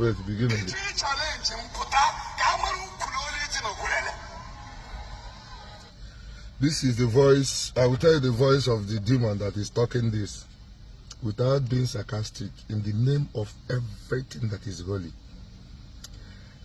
Wait, begin again. Ịchọ challenge m, pụta ka a mara ukwu na onye dị n'Okwelele. This is the voice, I will tell you the voice of the demon that is talking this without being sarcastic, in the name of everything that is holy.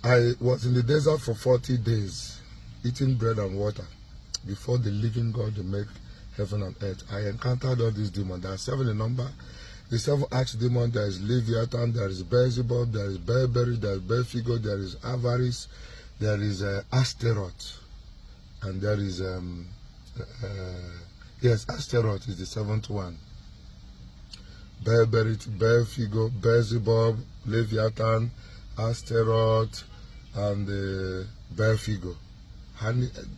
I was in the desert for 40 days, eating bread and water before the living God to make heaven and earth. I encountered all these demons. There are seven in number. The seven arch demons: there is Leviathan, there is Beelzebub, there is Burberry, there is Belphegor, there is Avarice, there is Astaroth, and there is, yes, Astaroth is the seventh one. Burberry, Belphegor, Beelzebub, Leviathan, Astaroth, and Belphegor.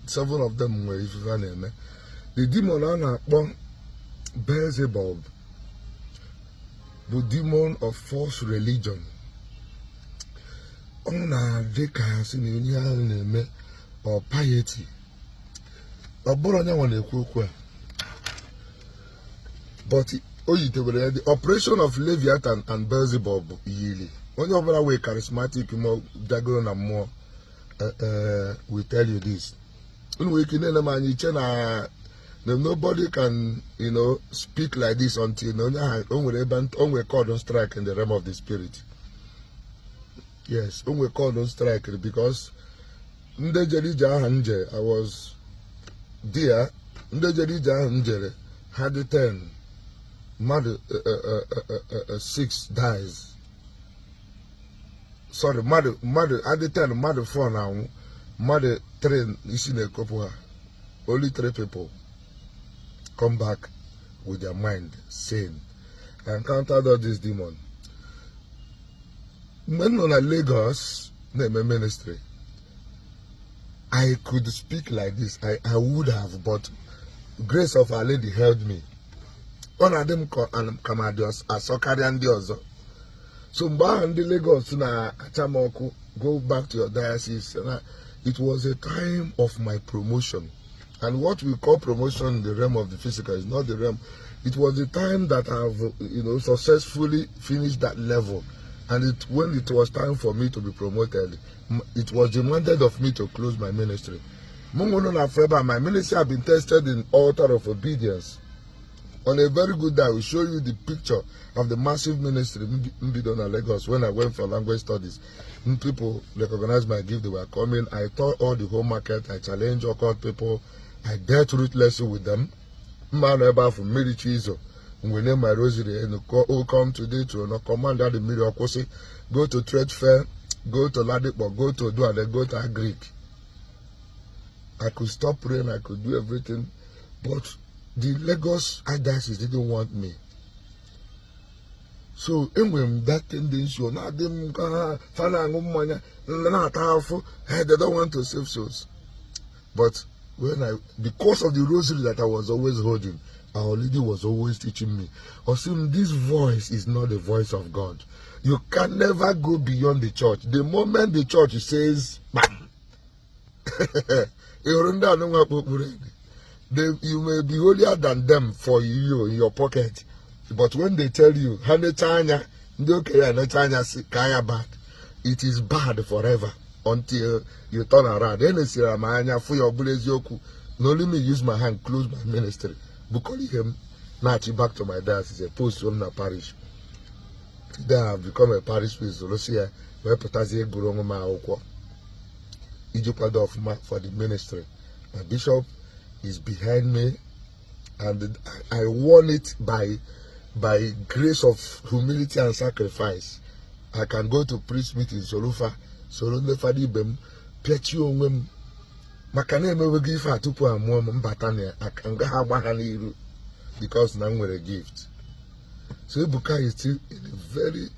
Seven of them nwere ife ha na-eme. The demon a na-akpọ Beelzebub bụ demon of false religion. Ọ na-adị ka sị na onye ahụ na-eme ọ piety. Ọ bụrụ onye nwe na-ekwu okwu a, but o yitewere ya. The operation of Leviathan and Beelzebub yiri onye ọbụla wee charismatic ma bịagoro na mmụọ will tell you this. Unu nwere ike na-ele m anya iche na nobody can speak like this until na onye ahụ o nwere ebe o nwere cordon strike in the realm of the spirit. Yes, o nwere cordon strike, because ndị jere ije aha nje, I was there. Ndị jere ije ahụ m jere, ha dị 10, mmadụ 6 dies. Sorry, mmadụ adị 10, mmadụ 4 na-anwụ, mmadụ 3 isi na-ekopụ ha. Only 3 people come back with their mind sane. I encountered all this demon mgbe m nọ na Lagos na-eme ministry. I could speak like this. I would have, but grace of Our Lady held me. Ọ na-adị m ka m adị asọ karịa ndị ọzọ. So mgbe ahụ ndị Lagos na-acha m ọkụ, "Go back to your diocese," na it was a time of my promotion, and what we call promotion in the realm of the physical is not the realm. It was the time that I've successfully finished that level, and it when it was time for me to be promoted, it was demanded of me to close my ministry. Mụ nwe na afọ ebe a, my ministry have been tested in altar of obedience. On a very good day, I will show you the picture of the massive ministry mbido na Lagos when I went for language studies. People recognized my gift, they were coming. I taught all the whole market. I challenged occult people. I dealt ruthlessly with them. Mma nọ ebe ahụ, mmiri chi izo, mgbe my rosary enu, "Oh, come today to no command that mmiri ọkwụsị." Go to trade fair, go to Ladipo, go to Oduade, go to Agric. I could stop praying, I could do everything, but the Lagos Archdiocese didn't want me. So enwere m that tendency, ọ na-adị m ka ha fa na-aṅụ mmanya na-ata afụ. Hey, they don't want to save souls. But when I because of the rosary that I was always holding, Our Lady was always teaching me. Osim, this voice is not the voice of God. You can never go beyond the church. The moment the church says, bam, ị hụrụ ndị anụnwa kpokpuru ede, you may be holier than them for you in your pocket, but when they tell you, ha necha anya, ndị okenye enecha anya si ka anya bad, it is bad forever until you turn around. Enesiri m anya fụ ya, ọ bụrụ eziokwu na only me use my hand close my ministry, bukọrọ ihe m na-achị back to my diocese, post m na parish. Today I have become a parish priest. Sorosi ya wee pụtazie gụrụ onwe m akwụkwọ iji kwado ọfụma for the ministry. My bishop is behind me, and I won it by grace of humility and sacrifice. I can go to priest meeting, soro fa, soro ndị fada ibe m, pịachie onwe m maka na emewego ife a tupu amụọ m mbata na aka nga ha agba ha n'iru, because na m nwere gift. So Ebuka is still in a very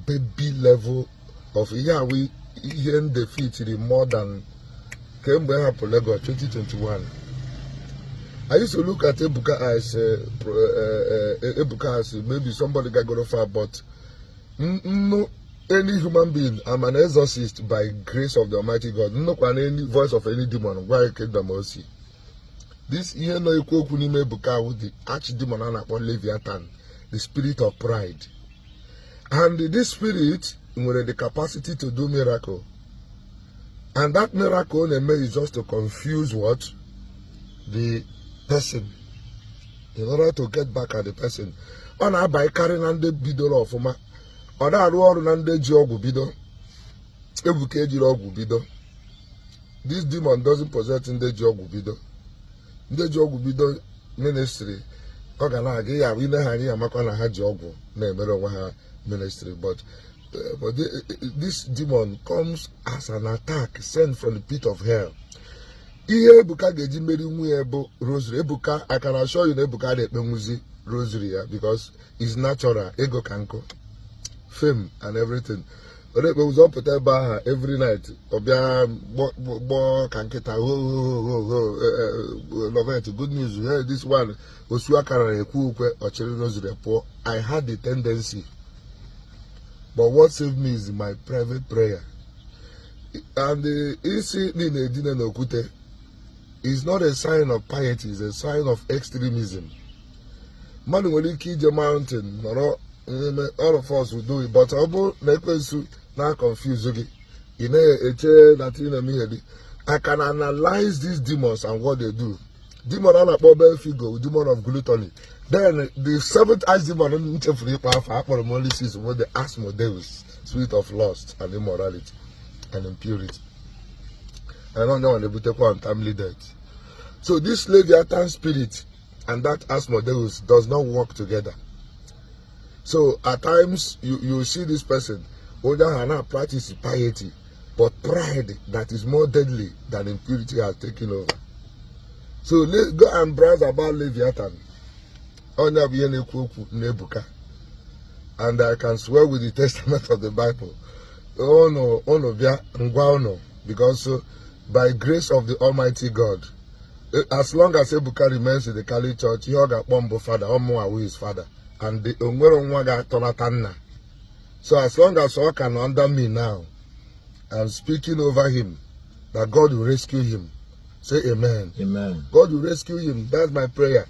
baby level of ihe a ihe m defeatiri more than kemgbe m hapụ Lagos 2021. I used to look at Ebuka as Ebuka as maybe somebody got go far, but no, any human being, I'm an exorcist by grace of the Almighty God. Nnukwu any voice of any demon, gwa kingdom osi. This ihe nọ ekwu okwu n'ime Ebuka wụ the archdemon a na-akpọ Leviathan, the spirit of pride. And this spirit nwere the capacity to do miracle, and that miracle ọ na-eme is just to confuse what? The person, in order to get back at the person. Ọ na-abaịkarị na ndị bidoro ọfụma. Ọ na-arụ ọrụ na ndị ji ọgwụ bido. Ebuka ejiri ọgwụ bido. This demon doesn't possess ndị ji ọgwụ bido. Ndị ji ọgwụ bido ministry, ọ ga na-aga ya ine ha anya, amakwa na ha ji ọgwụ na-emere onwe ha ministry. But this demon comes as an attack sent from the pit of hell. Ihe Ebuka ga-eji meri nwunye bụ rosary. Ebuka, I can assure you na Ebuka na-ekpenwuzi rosary ya because it's natural. Ego ka nkụ, fame and everything. Ọ na-ekpenwuzi. Ọ pụta ebe ahụ every night, ọ bịa gbọọ ka nkịta, ho ho ho ho, Lovett, good news, hey, this one, osu akara na-ekwu ukwe, ọ chịrị rosary pụọ. I had the tendency, but what saved me is my private prayer. And the isi niile edina n'okwute is not a sign of piety, it's a sign of extremism. Mmadụ nwere ike ije mountain nọrọ n'ime. All of us will do it, but ọ bụ na ekwensu na-confuse gị, ị na-eche na ị na-eme ihe dị. I can analyze these demons and what they do. Demon a na-akpọ Belphegor, demon of gluttony. Then the seventh archdemon m chefuru ịkpọ afọ, akpọrọ m only six, bụ the Asmodeus, spirit of lust and immorality and impurity, and onye nwa na-ebutekwa untimely death. So this Leviathan spirit and that Asmodeus does not work together. So at times you see this person, onye ahụ na practice piety, but pride that is more deadly than impurity has taken over. So go and browse about Leviathan. Onye bụ ihe na-ekwu okwu na-ebuka, and I can swear with the testament of the Bible. Unu unu bịa ngwa unu, because by grace of the Almighty God, as long as Ebuka remains in the Catholic Church, ihe ọ ga-akpọ mbụ father, ọmụnwa who is father, and the onwere nwa ga-atọnata nna. So as long as ọ ka nọ under me now, I'm speaking over him that God will rescue him. Say amen. Amen. God will rescue him. That's my prayer.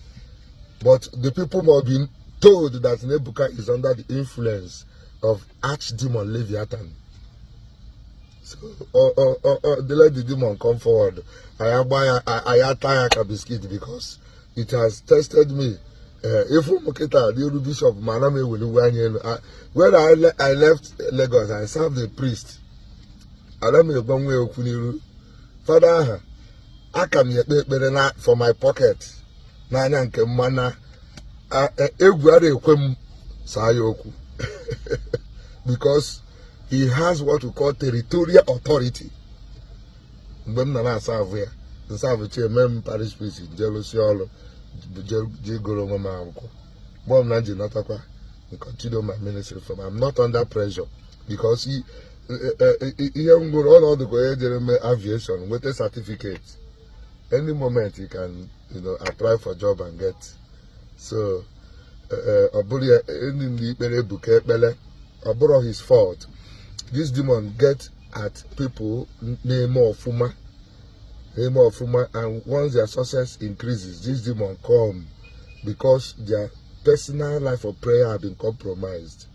But the people must be told that Nebuka is under the influence of archdemon Leviathan. So, or they let the demon come forward. I buy I ata ya biscuit because it has tested me. If ụmụ the old bishop mana m eweliwe anya elu. When I left Lagos, I served a priest. Ana m egwa nwa ya okwu n'iru. Fada aha, aka m ekpe ekpere na for my pocket n'anya nke mma na egwu ara ekwe m saa ya okwu because he has what we call territorial authority. Mgbe m na na-asa avụ ya, nsa avụchi eme m parish priest, nje lụsị ọrụ, jee goro onwe m akwụkwọ. Mgbe m na nji natakwa and continue my ministry from, I'm not under pressure because ihe m gụrụ ọnọdụ ka onye jere mee aviation nweta certificate. Any moment you can apply for job and get. So ọ bụrụ ya enyi ndị ikpere Ebuka ekpere, ọ bụrụ his fault. This demon get at people na-eme ọfụma, na-eme ọfụma, and once their success increases, this demon come because their personal life of prayer have been compromised.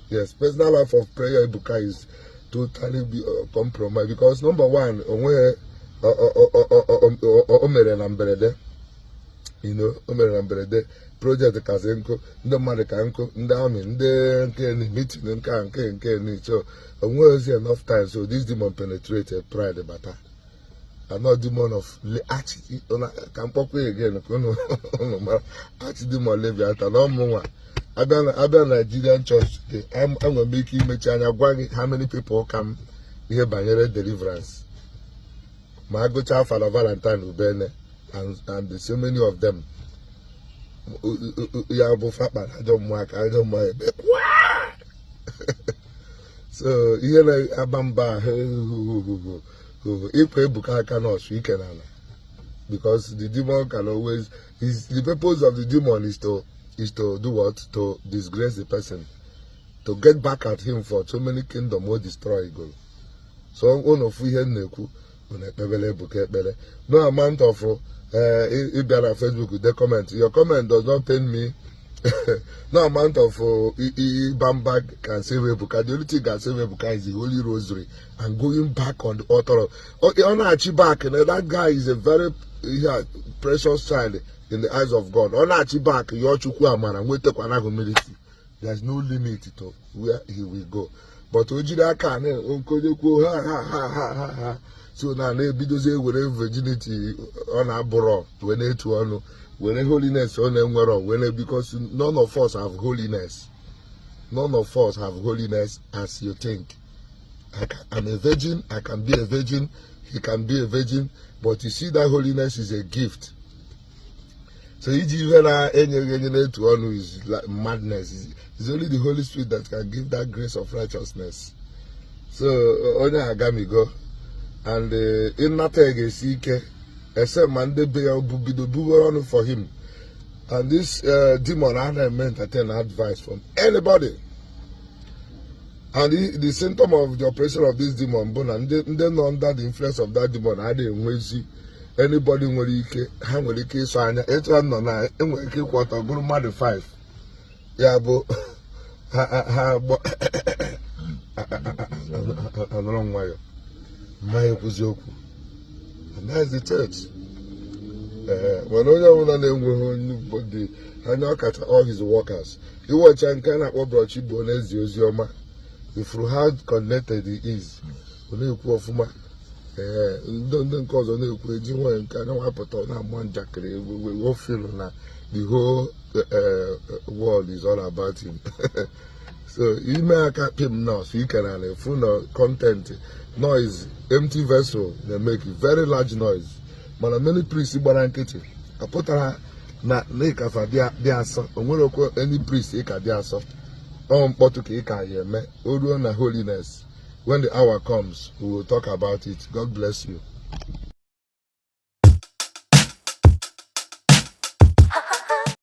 Yes, personal life of prayer Ebuka is totally compromised because number one, onweghị o mere na mberede, o mere na mberede. Project kasị nkụ, ndị mmadụ ka nkụ, ndị amị, ndị nke meeting, nke a nke ni. So onweghịzi enough time. So this demon penetrate, pride bata. Another demon of arch, ka mkpọkwa again ka unu mara, archdemon Leviathan na ọmụnwa abịa Nigerian church today, enwere m ike imechi anya gwa gị how many people ka m ihe banyere deliverance ma agụchaa Fada Valentine Ubene and so many of them. Ya bụ fakpa na ajọ mmụọ aka ajọ mmụọ ebe. So ihe na-aba mba ahụ, ịkwa Ebuka aka nọọsụ ike n'ala because the demon can always is the purpose of the demon is to do what? To disgrace the person, to get back at him for so many kingdom o destroy go. So unu fụ ihe m na-ekwu, unu ekpebele Ebuka ekpere. No amount of ịbịa na Facebook de comment, your comment does not pain me. No amount of ịba can save Ebuka. The only thing can save Ebuka is the Holy Rosary and going back on the altar. Okay, ọ na-achị back. And that guy is a very, yeah, precious child in the eyes of God. Ọ na-achị back, yọọ Chukwu amara, nwetakwana humility. There's no limit to where he will go. But o jiri aka na onye kwuo ha ha ha ha ha ha, so na na-ebidozi ewere virginity ọ na-abụrọ wee na-etu ọnụ, were holiness ọ na-enwerọ wee na, because none of us have holiness. None of us have holiness as you think. I'm a virgin, I can be a virgin, he can be a virgin, but you see, that holiness is a gift. So iji ihe na-enyeghị enye na-etu ọnụ is like madness. It's only the Holy Spirit that can give that grace of righteousness. So onye agamigo and ịnata ya ga-esi ike, except ma ndị be ya bido bugoro ọnụ for him. And this demon anaghị eme entertain advice from anybody. And the symptom of the operation of this demon bụ na ndị nọ under the influence of that demon adịghị enwezi anybody nwere ike, ha nwere ike ịsọ anya etu ha nọ na enwere ike ịkwụ ọtọ bụrụ mmadụ 5, ya bụ ha anọrọ nwayọ mma ekwuzi okwu. And that is the church. Ee, mana onye ọbụla na-enweghị onye anya, ọkacha all his workers, iwecha nke a na-akpọ brọchi bụ na-ezi ozi ọma, ifuru how connected he is, ọ na-ekwu ọfụma. Ee, ndị nke ọzọ na-ekwu eji nwanyị nke anya nwapụta, ọ na-ama njakịrị, o feel na the whole world is all about him. So ime aka pim nọọsụ ike na efu na content noise, empty vessel na-make very large noise. Mana many priests gbara nkịtị apụtara na ịkafa dị asọ. O nwere okwu any priest ịka dị asọ, ọ mkpọtụ ka ị ka ya eme. O ruo na holiness, when the hour comes, we will talk about it. God bless you.